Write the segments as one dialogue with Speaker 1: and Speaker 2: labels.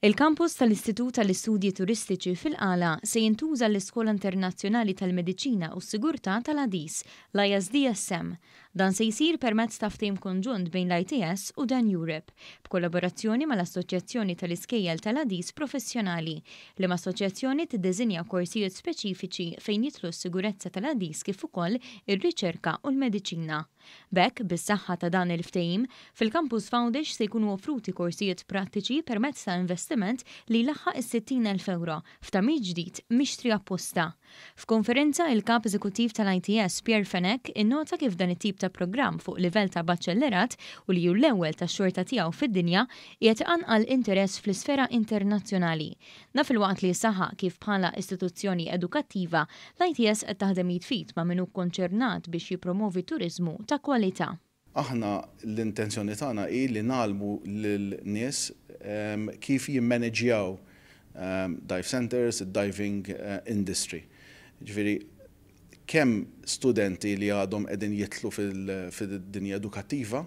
Speaker 1: Il-kampus tal-Istitut tal-Istudji Turistiċi fil-Qala se jintuża għall-Iskola Internazzjonali tal-Mediċina u s-Sigurtà tal-Għadis, l-ISDSM. Dan se jsir permezz ta' ftehim konġunt bejn l-ITS u Dan Europe, b'kollaborazzjoni mal-Assoċjazzjoni tal-Iskejjel tal-Għadis Professjonali, liema assoċjazzjoni tiddeżinja korsijiet speċifiċi fejn jidħlu s-sigurezza tal-għadis kif ukoll ir-riċerka u l-mediċina. B'hekk, bis-saħħa ta' dan il-ftehim, fil-kampus f'Għawdex se jkunu offruti korsijiet prattiċi permezz ta' investiment li jlaħħaq is-60,000 ewro f'tagħmir ġdid mixtri apposta. F'konferenza, il-Kap Eżekuttiv tal-ITS, Pierre Fenech, innota kif dan it-tip ta' programm fuq livell ta' baċellerat u li hu l-ewwel tax-xorta tiegħu fid-dinja, qiegħed iqanqal interess fl-isfera internazzjonali. Dan filwaqt li saħaq kif bħala istituzzjoni edukattiva, l-ITS qed taħdem id f'id ma' min hu kkonċernat biex jippromovi turiżmu ta' kwalità.
Speaker 2: Aħna l-intenzjoni tagħna hi li ngħallmu lil-nies kif jimmaneġġjaw dive centres, id-diving industry. Jiġifieri kemm studenti li għadhom qegħdin jidħlu fid-dinja edukattiva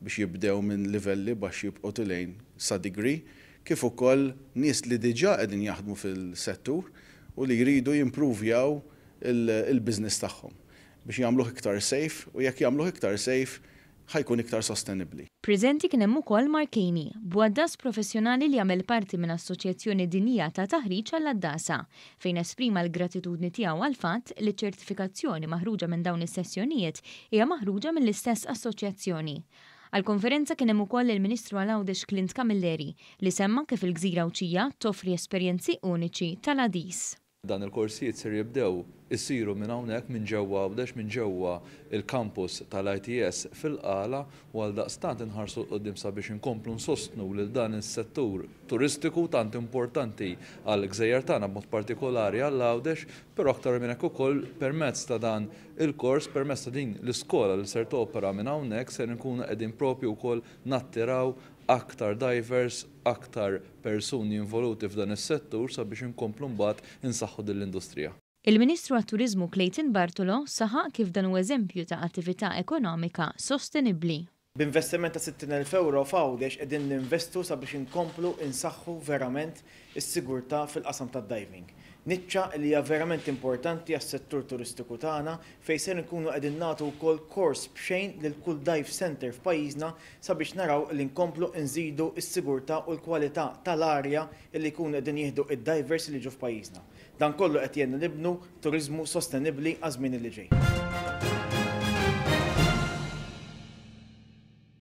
Speaker 2: biex jibdew minn livelli baxxi jibqgħu tilgħin sa degree, kif ukoll nies li diġà qegħdin jaħdmu fil-settur u li jridu jimpruvjaw il-business tagħhom biex jagħmluh iktar safe u jekk jagħmluh iktar safe ħa jkun iktar sostenibbli.
Speaker 1: Preżenti kien hemm ukoll Mark Haney, bugħaddas professjonali li jagħmel parti minn assoċjazzjoni dinjija ta' taħriġ għall-għaddasa, fejn esprima l-gratitudni tiegħu għall-fatt li ċ-ċertifikazzjoni maħruġa minn dawn is-sessjonijiet hija maħruġa mill-istess assoċjazzjoni. Għall-konferenza kien hemm ukoll il-Ministru għal Għawdex Clint Camilleri li semma kif il-gżira Għawdxija toffri esperjenzi uniċi tal-għadis.
Speaker 3: Dan il-korsijiet ser jibdew isiru minn hawnhekk, minn ġewwa Għawdex, minn ġewwa il-campus tal-ITS fil-Qala u għaldaqstant inħarsu 'l quddiem sabiex inkomplu nsostnu lil dan is-settur turistiku tant importanti għall-gżejjer tagħna b'mod partikolari għal Għawdex, però aktar minn hekk ukoll permezz ta' dan il-kors, permezz ta' din l-iskola li ser topera minn hawnhekk ser inkunu qegħdin propju wkoll nattiraw aktar divers, aktar persuni involuti f'dan is-settur sabiex inkomplu mbagħad insaħħu din l-industrija.
Speaker 1: Il-Ministru għat-Turiżmu Clayton Bartolo saħaq kif dan hu eżempju ta' attività ekonomika sostenibbli.
Speaker 4: B'investiment ta' 60,000 ewro f'Għawdex qegħdin ninvestu sabiex inkomplu insaħħu verament is-sigurtà fil-qasam tad-diving. Niċċa li hija verament importanti għas-settur turistiku tagħna fejn ser inkunu qegħdin nagħtu wkoll kors b'xejn lil kull dive centre f'pajjiżna sabiex naraw li nkomplu nżidu s-sigurtà u l-kwalità tal-arja li jkunu qegħdin jieħdu d-divers li jiġu f'pajjiżna. Dan kollu qed jgħinna nibnu turiżmu sostenibbli għaż-żmien li ġej.